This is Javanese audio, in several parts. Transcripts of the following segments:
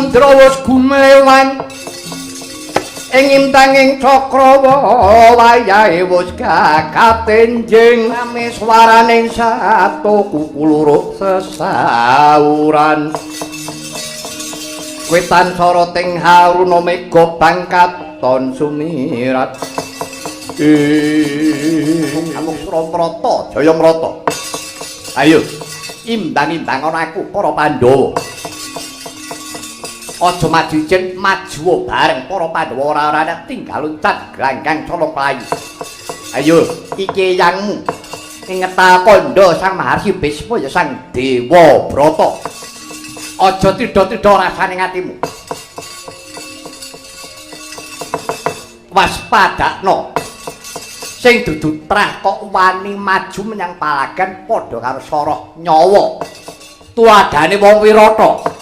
Samudra wis gumlewang ing intanging cakrawa wayahe wis kakatenjing rame swaraning satu kuku loro sesauran wetan soroting haruna mega bangkaton sumirat. Amung Suramrata Jayamrata, ayo imbang-imbang ana aku para Pandhawa. Aja maju ijen, maju bareng para Pandhawa ora-ora tinggal loncat glanggang colong mlayu. Ayo iki yangmu ingetal kandha Sang Maharsi Bisma ya Sang Dewa Brata. Aja tidha-tidha rasane atimu. Waspadakno. Sing dudu trah kok wani maju menyang palagan padha karo soroh nyawa. Tuladhane wong Wirata.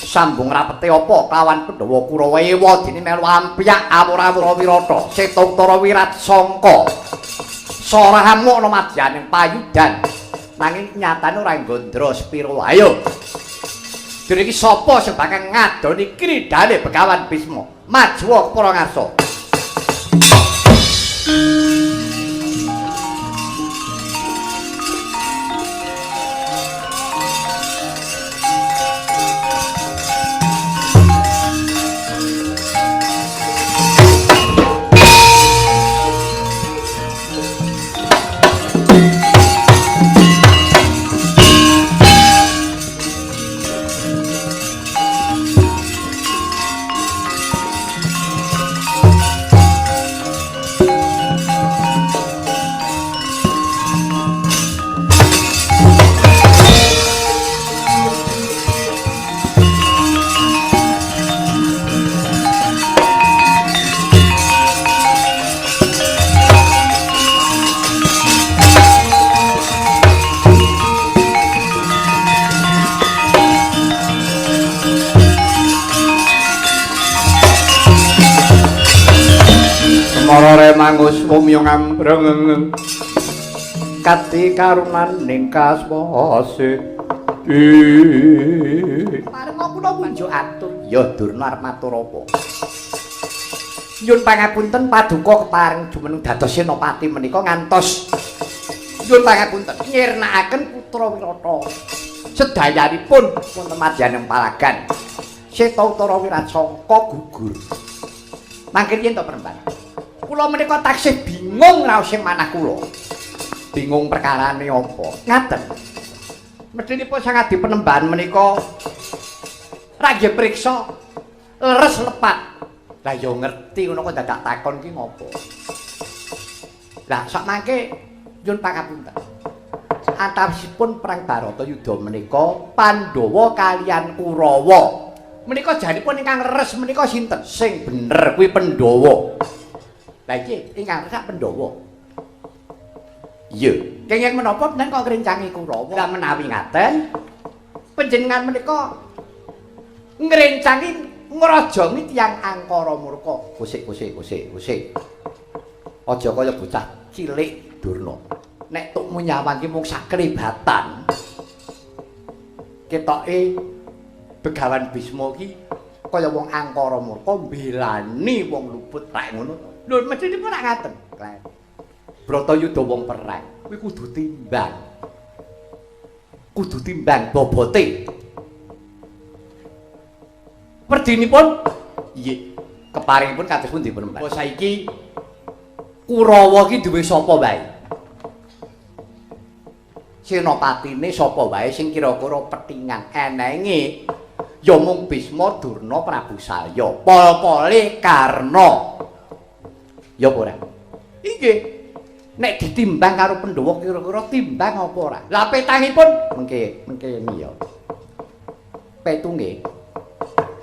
Sambung rapete apa kelawan Pandhawa Kurawa ewa dene melu ampyak awur-awur Wirata. Seta Utara Wirat Sangka. Sorahamu ana madyaning payudan. Nanging nyatane ora nggondro sepiro. Ayo. Dene iki sapa sing bakal ngadoni kridane Begawan Bisma? Maju para ngarsa. Mangus wumya ngambreng kati karunaning kaswase. Pareng kula kunjuk atur. Ya Durna arep matur apa? Nyun pangapunten paduka kepareng jumeneng dados senopati menika ngantos nyun pangapunten nyirnakaken putra Wirata. Sedayanipun wonten madyaning palagan. Seta Utara Wiratsangka gugur. Mangke yen to Peremban. Kula menika taksih bingung raose manah kula. Bingung perkarane apa? Ngaten. Mestinipun sang adi penembahan menika ra nggih priksa leres lepat. Lah ya ngerti ngono kok dadak takon ki ngopo. Lah sak mangke nyun pangapunten. Antawisipun perang Baratayuda menika Pandhawa kalian Kurawa. Menika janipun ingkang leres menika sinten? Sing bener kuwi Pandhawa. Lah iki ingkang resak Pandhawa. Iya, kenging menapa menawi kok ngrencangi Kurawa? Lah menawi ngaten, panjenengan menika ngrencangi ngrajangi tiyang angkara murka. Kusik kusik kusik kusik. Aja kaya bocah cilik Durna. Nek tukmu nyawang ki mung saklebatan. Ketoke Begawan Bisma ki kaya wong angkara murka mbelani wong luput rek ngono. Lho mestinipun rak ngaten. Bratayuda wong perang kuwi kudu timbang. Kudu timbang bobote. Werdinipun nggih keparingipun kados pundi Penemban? Saiki Kurawa ki duwe sapa wae? Senopatine sapa wae sing kira-kira petingan enenge ya mung Bisma, Durna, Prabu Salya, pol-pole Karna. Ya apa ora? Inggih. Nek ditimbang karo Pandhawa kira-kira timbang apa ora? Lah petangipun mengke mengke ya. Petunge.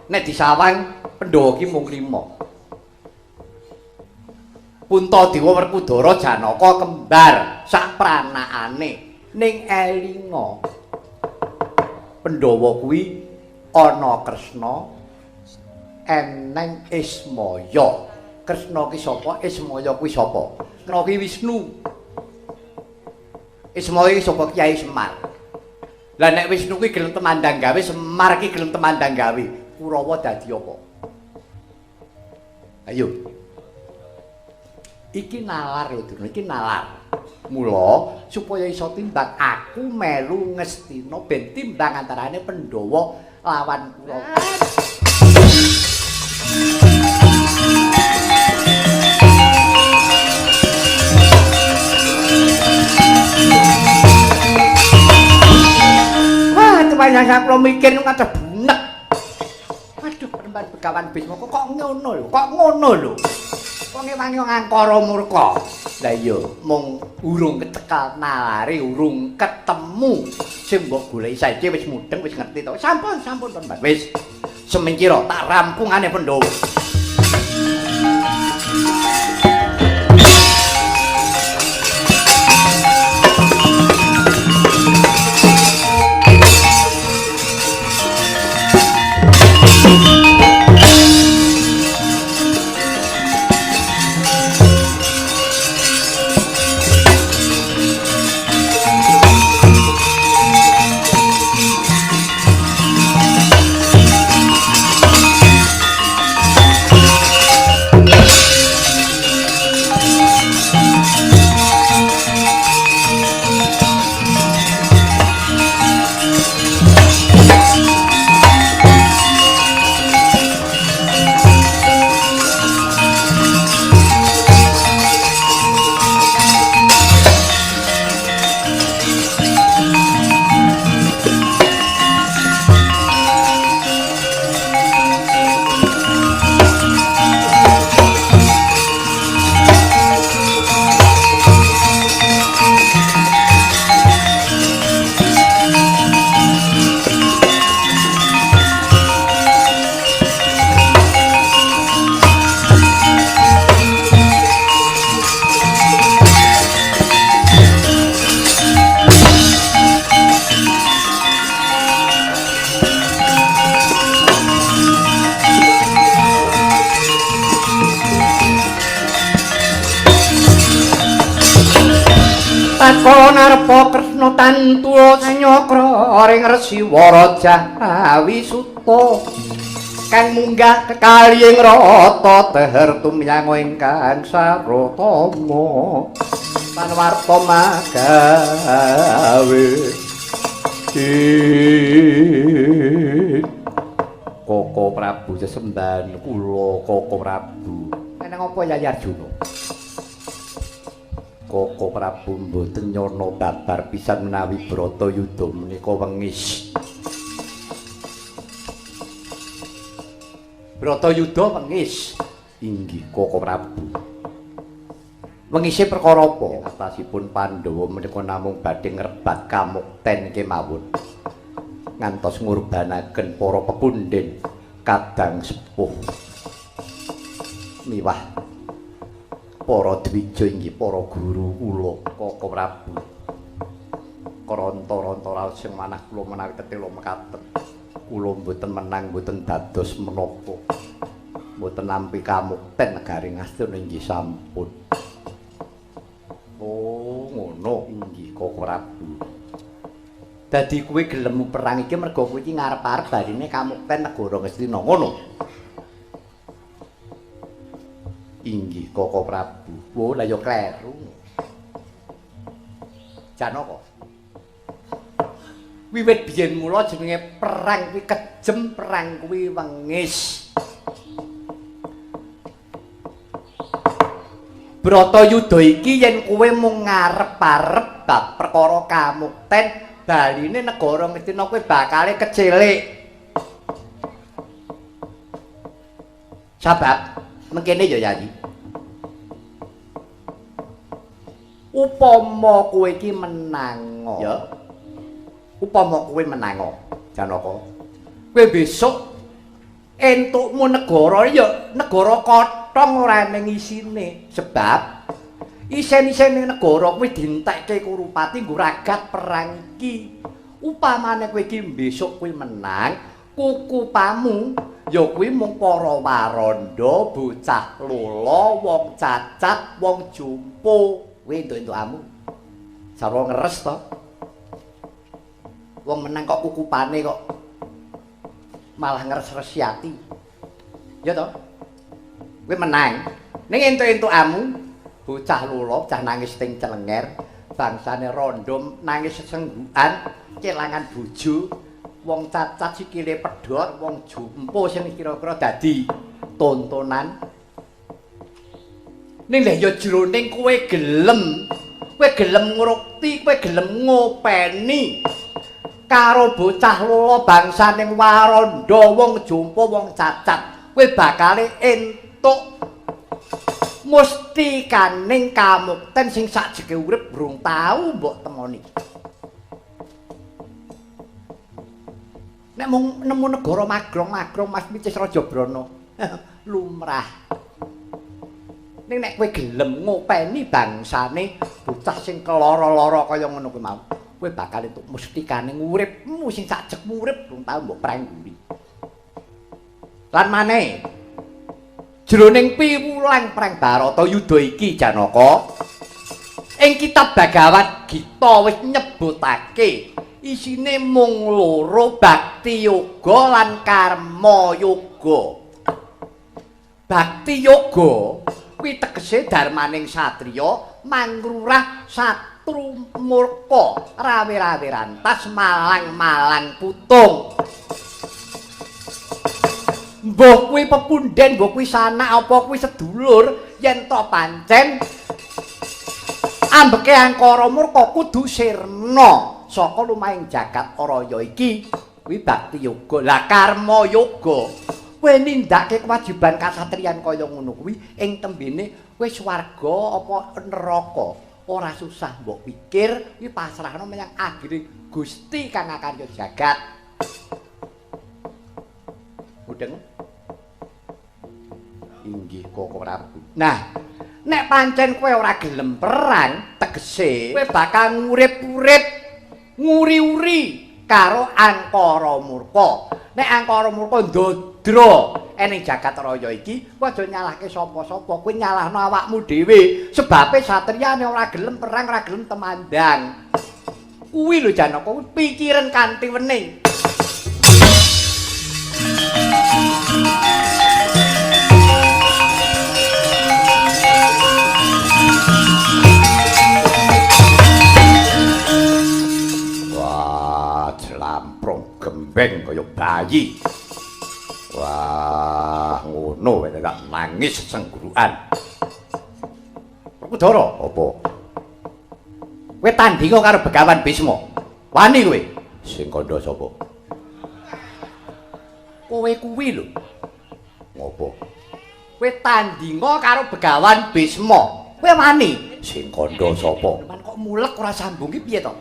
Nek disawang Pandhawa ki mung 5. Puntadewa, Werkudara, Janaka kembar sak pranakane ning elinga. Pandhawa kuwi ana Kresna eneng Ismaya. Kresna ki sapa? Ismaya kuwi sapa? Kresna ki Wisnu. Ismaya ki sapa? Kyai Semar. Lah nek Wisnu kuwi gelem temandang gawe, Semar ki gelem temandang gawe. Kurawa dadi apa? Ayo. Iki nalar lho, Durna, iki nalar. Mula supaya iso timbang aku melu Ngastina ben timbang antarane Pandhawa lawan Kurawa. Wah, tepanjang kula mikir ngantos bunek. Waduh, Panembahan Begawan Bisma kok ngono lho, kok ngono lho. Kok ngewangi angkara murka. Lah iya, mung urung kecekal nalare, urung ketemu. Sing mbok goleki saiki wis mudeng, wis ngerti to. Sampun, sampun, Panembahan. Wis semingkira tak rampungane Pandhawa. Tatkala narepa Kresna tantu sanyakra ring Resi Waraja Wisuta kang munggah kekali ing rata teher tumyang ingkang sarotama panwarta magawe. Koko Prabu sesembahan kula Koko Prabu. Eneng apa Yayi Arjuna? Koko Prabu mboten nyana babar pisan menawi Bratayuda menika wengis. Bratayuda wengis. Inggih Koko Prabu. Wengise perkara apa? Atasipun Pandhawa menika namung badhe ngrebat kamukten kemawon. Ngantos ngurbanaken para pepundhen kadang sepuh. Miwah para dwija inggih para guru kula Koko Prabu. Kranta-ranta raos sing manah kula menawi tetela mekaten. Kula mboten menang mboten dados menapa. Mboten nampi kamukten negari Ngastina inggih sampun. Oh, ngono inggih Koko Prabu. Dadi kowe gelem perang iki mergo kowe iki ngarep-arep barine kamukten negara Ngastina ngono. Inggih Koko Prabu. Wo lah ya kleru. Janaka. Wiwit biyen mula jenenge perang kuwi kejem, perang kuwi wengis. Bratayuda iki yen kowe mung ngarep-arep bab perkara kamukten baline negara Ngastina kowe bakale kecilik. Sabab mengkene ya Yayi. Upama kowe iki menang ya. Upama kowe menang Janaka. Kowe besok entukmu negara ya negara kotong ora ning isine. Sebab isen-isene negara kuwi dientekke Kurupati nggo ragat perang iki. Upamane kowe iki besok kowe menang, kukupamu ya kuwi mung para waranda, bocah lola, wong cacat, wong jumpo. Kuwi entuk-entukamu. Sarwa ngeres to. Wong menang kok kukupane kok Malah ngres-resi ati. Ya to? Kowe menang. Ning entuk-entukamu bocah lolo, bocah nangis ting celenger, bangsane rondo nangis sesenggukan, kelangan bojo, wong cacat sikile pedhot, wong jumpo sing kira-kira dadi tontonan. Ning lha ya jroning kowe gelem, kowe gelem ngrukti, kowe gelem ngopeni karo bocah lolo bangsane warondo, wong jumpo, wong cacat, kowe bakale entuk mustikaning kamukten sing sakjeke urip durung tau mbok temoni. Nek mung nemu negara magrong-magrong Mas Micis Raja Brana, lumrah. Ning nek kowe gelem ngopeni bangsane bocah sing keloro-loro kaya ngono kuwi mau, kowe bakal entuk mustikane uripmu sing sakjekmu urip durung tau mbok prangguli. Lan maneh jroning piwulang prang Baratayuda iki Janaka, ing kitab Bhagavad Gita wis nyebutake isine mung loro, bakti yoga lan karma yoga. Bakti yoga kuwi tegese darmaning satriya mangrurah satru murka, rawe-rawe rantas malang-malang putung. Mbah kuwi pepundhen, mbah kuwi sanak, apa kuwi sedulur, yen to pancen ambeke angkara murka kudu sirna saka lumahing jagat raya iki. Kuwi bakti yoga. Lah karma yoga, kowe nindakake kewajiban kasatriyan kaya ngono kuwi ing tembene kowe swarga apa neraka, ora susah mbok pikir, kuwi pasrahno menyang akhire Gusti kang akarya jagat. Mudeng? Inggih Koko Prabu. Nah, nek pancen kowe ora gelem perang, tegese kowe bakal ngurip-urip nguri-uri karo angkara murka. Nek angkara murka ndodra ning jagat raya iki, kowe aja nyalahke sapa-sapa, kowe nyalahno awakmu dhewe. Sebabe satriyane ora gelem perang, ora gelem temandang. Kuwi lho Janaka, kuwi pikiran kanthi wening. Wah, jlamprong gembeng kaya bayi. Wah, ngono wae tak nangis senggurukan. Werkudara, apa? Kowe tandinga karo Begawan Bisma. Wani kowe? Sing kandha sapa? Kowe kuwi lho. Ngopo? Kowe tandinga karo Begawan Bisma. Kowe wani? Sing kandha sapa? Man kok mulek ora sambung ki piye to?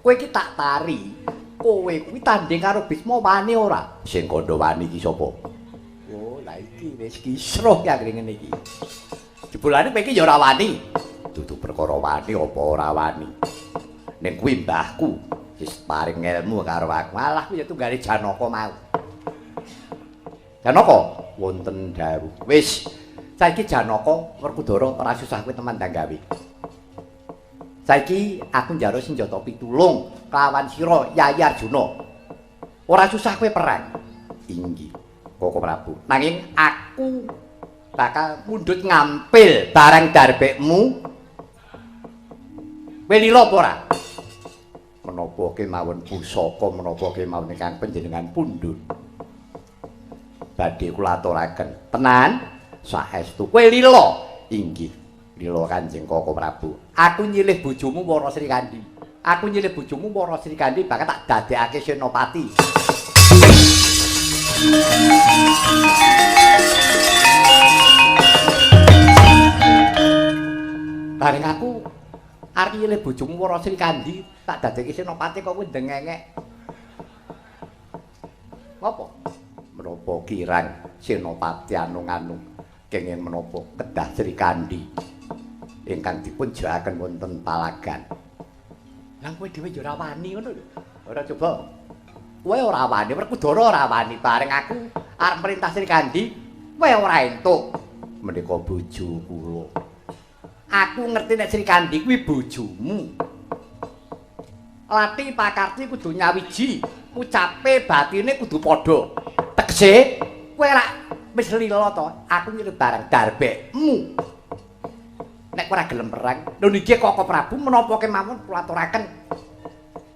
Kowe iki tak tari. Kowe kuwi tanding karo Bisma wani ora? Sing kandha wani iki sapa? Oh, lah iki wis kisruh ki anggere ngene iki. Jebulane kowe iki ya ora wani. Dudu perkara wani apa ora wani. Ning kuwi mbahku wis paring ilmu karo aku. Alah kuwi ya tunggale Janaka mau. Janaka wonten dawuh. Wis, saiki Janaka Werkudara ora susah kowe temandang gawe. Saiki aku njaluk senjata pitulung kelawan sira Yayi Arjuna. Ora susah kowe perang. Inggih, Koko Prabu. Nanging aku bakal mundhut ngampil barang darbekmu. Kowe lila apa ora? Menapa kemawon pusaka, menapa kemawon ingkang panjenengan pundhut. Badhe kula aturaken. Tenan, saestu kowe lila. Inggih, lila Kanjeng Koko Prabu. Aku nyilih bojomu Wara Srikandhi. Aku nyilih bojomu Wara Srikandhi bakal tak dadekake senopati. Bareng aku arep nyilih bojomu Wara Srikandhi tak dadekake senopati kok kowe ndengengek. Ngopo? Menapa kirang senopati anung-anung kenging menapa kedah Srikandhi ingkang dipun jakaken wonten palagan. Lah kowe dhewe ya ora wani ngono lho. Ora coba. Kowe ora wani, Werkudara ora wani bareng aku arep merintah Srikandhi, kowe ora entuk. Menika bojo kula. Aku ngerti nek Srikandhi kuwi bojomu. Lati pakarti kudu nyawiji. Ucape batine kudu padha. Tegese kowe rak wis lila to, aku nyilih barang darbekmu. Nek ora gelem perang, lho niki Koko Prabu menapa kemawon kula aturaken.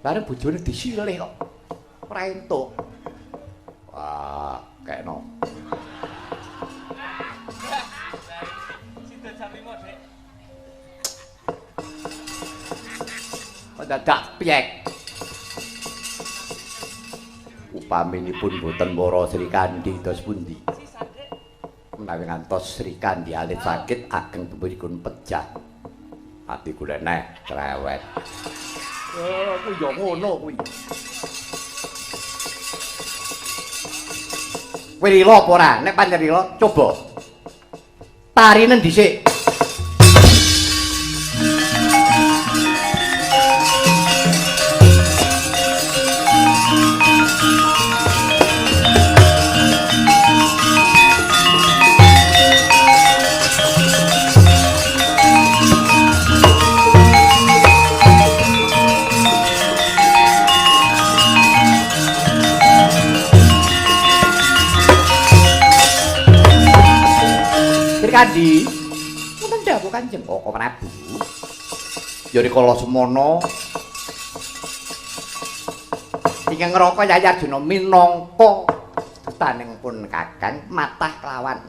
Bareng bojone disilih kok. Ora entuk. Wah, kekno. Sida jam 5, Dik. Kok dadak piek. Upaminipun boten Wara Srikandhi dos pundi? Menawi ngantos Srikandhi alit sakit ageng dipun pejah. Ati kula neh cerewet. Oh, kuwi ya ngono kuwi. Kowe lila apa ora? Nek pancen lila, coba. Tarinen dhisik. Srikandhi, wonten dawuh Kanjeng Koko Prabu. Ya rikala semono ingkang ngraka Yayi Arjuna minangka dutaning pun Kakang matah kelawan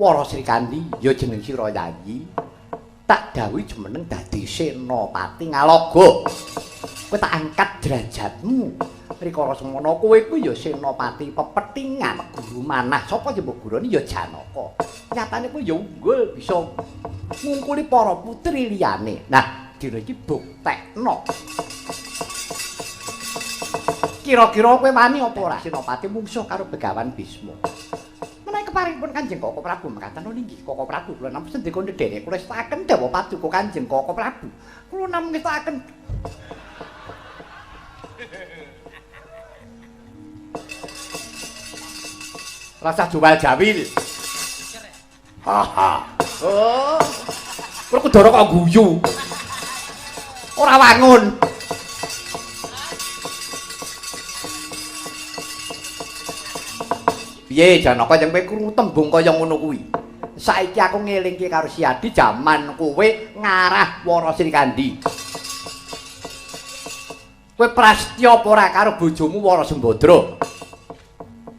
Wara Srikandhi ya jeneng sira Yayi. Tak dawuhi jumeneng dadi senopati Ngalaga. Kowe tak angkat derajatmu. Rikala semono kowe kuwi ya senopati pepethingan guru manah. Sapa sing mbok guroni ya Janaka. Nyatane kowe ya unggul bisa ngungkuli para putri liyane. Nah, dina iki buktekno. Kira-kira kowe wani apa ora? Senopati mungsuh karo Begawan Bisma. Menawi keparingipun Kanjeng Koko Prabu mekaten inggih Koko Prabu kula namung sendika ndherek kula estaken dawuh paduka Kanjeng Koko Prabu. Kula namung ngestaken rasa juwal jawil. Haha. Oh. Werkudara kok guyu. Ora wangun. Piye Janaka yen kowe krungu tembung kaya ngono kuwi? Saiki aku ngelingke karo Siadi jaman kowe ngarah Wara Srikandhi. Kowe prastya apa ora karo bojomu Wara Sembadra?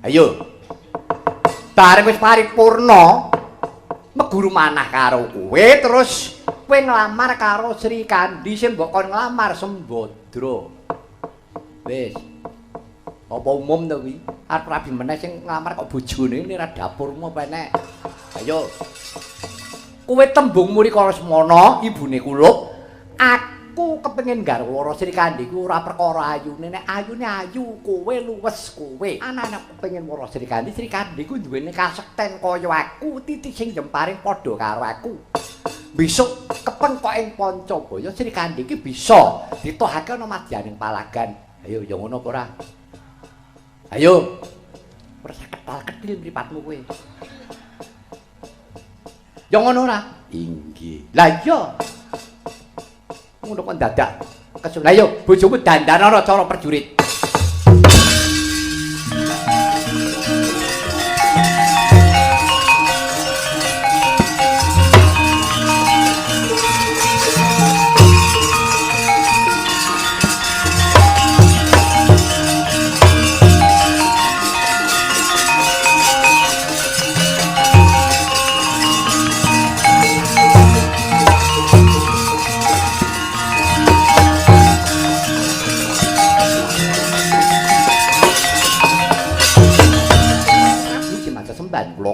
Ayo. Bareng wis paripurna meguru manah karo kowe terus kowe nglamar karo Srikandhi sing mbok kon nglamar Sembadra. Wis. Apa umum to kuwi? Arep rabi meneh sing nglamar kok bojone ora dapurmu apa enek. Ayo. Kowe tembungmu rikala semono ibune kulup, aku kepengin garwa Wara Srikandhi ku ora perkara ayune, nek ayune ayu kowe luwes kowe. Anane kepengin Wara Srikandhi, Srikandhi ku duwene kasekten kaya aku, titik sing jemparing padha karo aku. Besok kepengkok ing Pancabaya Srikandhi iki bisa ditohake ana madyaning palagan. Ayo ya ngono apa ora? Ayo. Ora ketal-ketil mripatmu kowe. Ya ngono ora? Inggih. Lah iya. Ngono kok dadak kesun. Lah yo bojomu dandanana cara prajurit.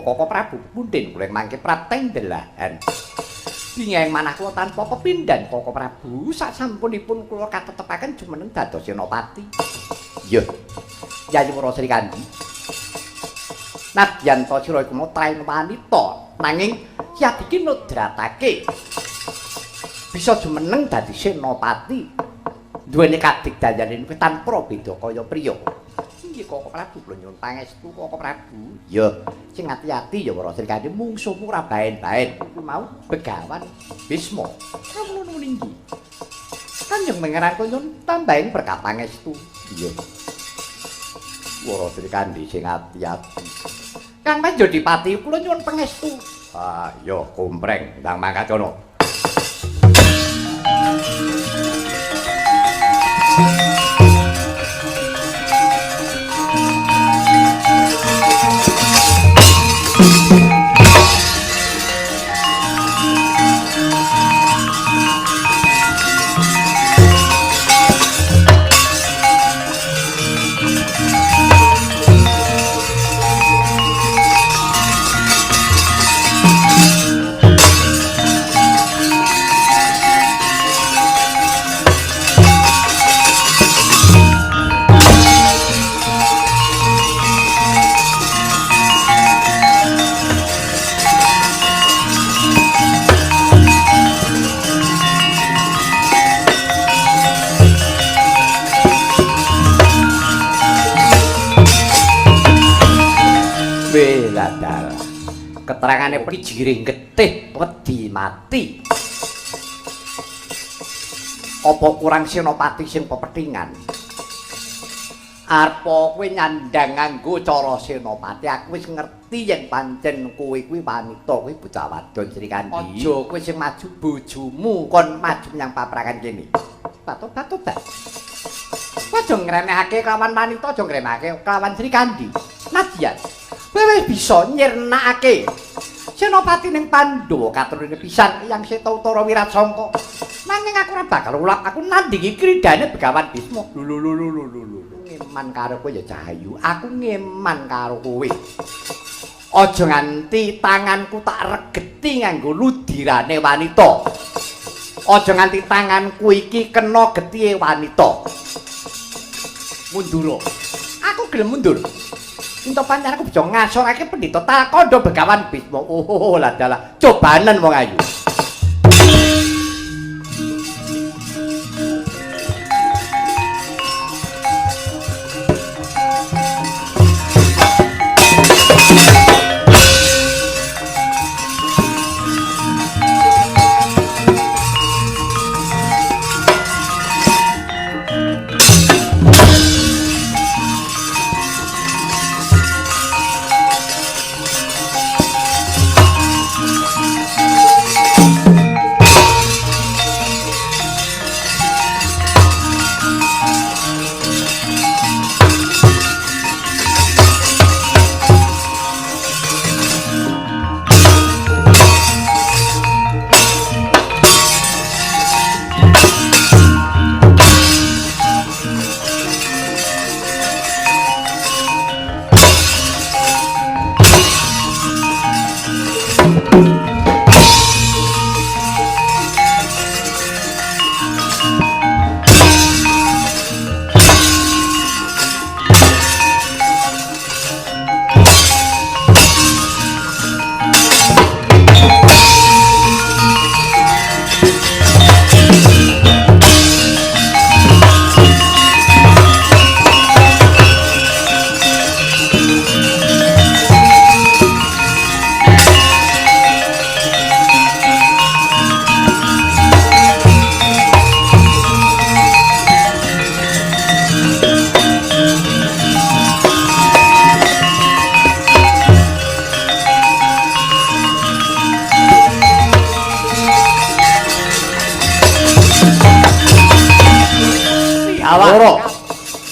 Koko Prabu punden kula mangke prateng delahan. Bingeng manah kula tanpa pepindhan Koko Prabu sasampunipun kula katetepaken jumeneng dados senopati. Iya. Yayi Wara Srikandhi. Nadyan ta sira iku train wanita nanging Yadiki nudratake bisa jumeneng dadi senopati. Duweni kadigdayane tanpa beda kaya priya. Inggih Koko Prabu kula nyuwun pangestu Koko Prabu. Ya, sing ati-ati ya Wara Srikandhi mungsuhmu ora baen-baen. Kuwi mau Begawan Bisma. Ngono inggih. Kanjeng Pangeran nyuwun tambahing berkah pangestu. Iya. Wara Srikandhi sing ati-ati. Kang Mas Jodipati kula nyuwun pangestu. Ah, iya kompreng ndang mangkat kono. Keterangane iki jiring getih wedi mati. Apa kurang senopati sing pepethingan? Arpa kowe nyandang nganggo cara senopati, aku wis ngerti yen pancen kowe kuwi wanita, kowe bocah wadon Srikandhi. Aja kowe sing maju bojomu kon maju menyang paprakan kene. Batobat-tobat. Aja ngremehake kelawan wanita, aja ngremehake kelawan Srikandhi. Nadyan kowe wis bisa nyirnakake senopati ning Pandhawa katurune pisan Eyang Seta Utara Wirasangka. Nanging aku ora bakal ulap, aku nandingi kridane Begawan Bisma. Lho lho lho lho lho. Ngeman karo kowe ya Cahayu, aku ngeman karo kowe. Aja nganti tanganku tak regeti nganggo ludirane wanita. Aja nganti tanganku iki kena getihe wanita. Mundur. Aku gelem mundur. Ento pancen aku bisa ngasorake pendhita Talkandha Begawan Bisma. Oh, lah dalah, cobanen wong ayu.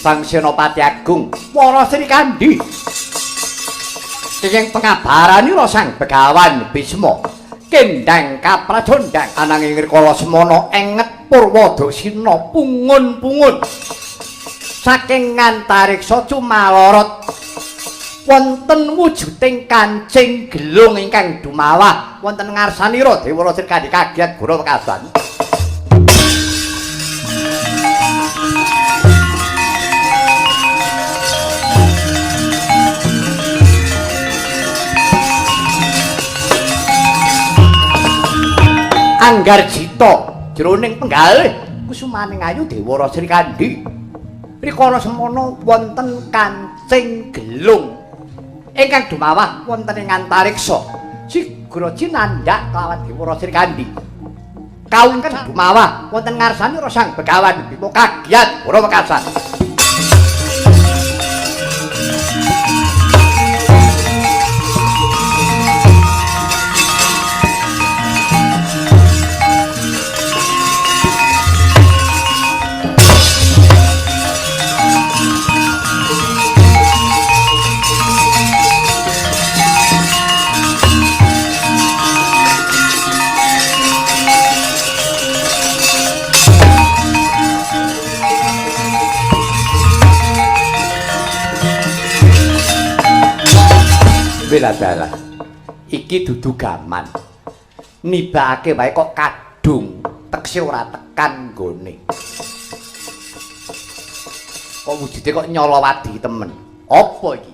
Sang Senopati Agung Wara Srikandhi kenging pengabaranira Sang Begawan Bisma kendang kapracondang ananging rikala semana enget Purwadaksina pungun-pungun saking ngantariksa cumalorot wonten wujuding kancing gelung ingkang dumawah wonten ngarsanira Dewara Srikandhi kaget gora wekasan. Anggarjita jroning penggalih kusumaning ayu Dewara Srikandhi rikala semana wonten kancing gelung ingkang dumawah wonten ing antariksa sigra cinandhak kelawan Dewara Srikandhi. Kaungken dumawah wonten ngarsane Sang Begawan Bima kagiat para wekasan. Dalah iki dudu gaman nibake wae kok kadung tekse ora tekan nggone kok wujude kok nyolowadi temen apa iki.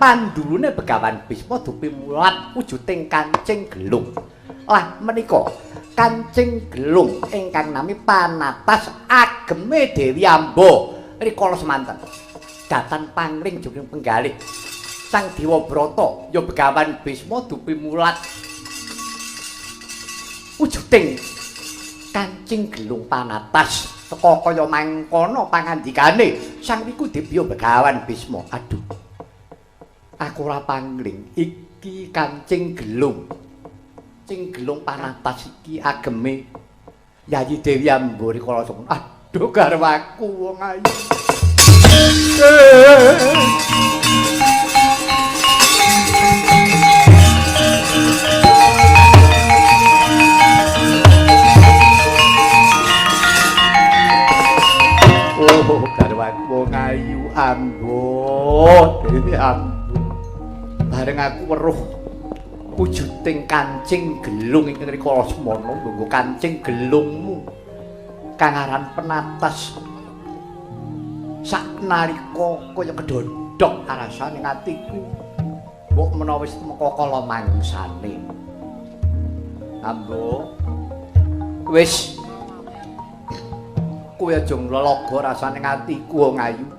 Pandulune Begawan Bisma dupimulat wujuding kancing gelung. Lah menika kancing gelung ingkang nami Panatas ageme Dewi Amba rikala semanten. Datan pangling jroning penggalih Sang Dewa Brata ya Begawan Bisma dupimulat wujuding kancing gelung Panatas. Teka kaya mangkono pangandikane Sang Wiku Dibya Begawan Bisma. Aduh, aku ora pangling iki kancing gelung. Cing gelung Panatas iki ageme Yayi Dewi Amba rikala semono. Aduh garwaku wong ayu. Oh garwaku wong ayu Amba Dewi Amba. Bareng aku weruh wujuding kancing gelung ingkang rikala semono nganggo kancing gelungmu kang aran Penatas saknalika kaya kedhodhok arasane atiku mbok menawa wis tumeka kala mangsane. Ambo wis kowe aja nglelaga rasane atiku wong ayu.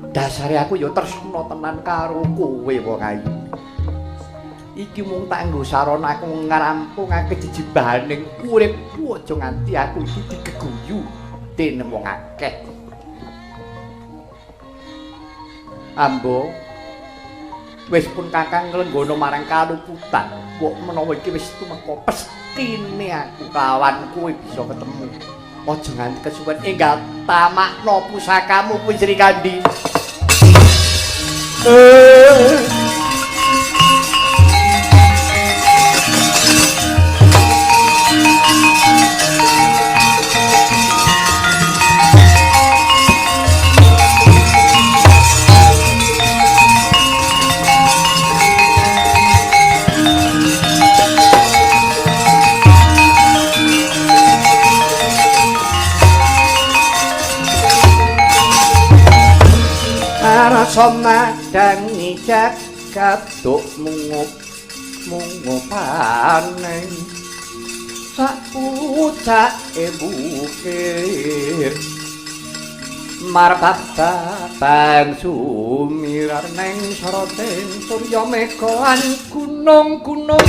Dasare aku ya tresna tenan karo kowe wong ayu. Iki mung tak nggo sarana aku ngrampungake jejibahaning uripku aja nganti aku iki digeguyu dening wong akeh. Ambo wis pun kakang nglenggono marang kaluputan. Mbok menawa iki wis tumeka pestine aku kawan kowe bisa ketemu. Aja nganti kesuwen enggal tamakna pusakamu kuwi Srikandhi. Somadangi jagat duk mungup mungupane sapucake bukir marbabang sumirar neng soroting surya mega lan gunung-gunung.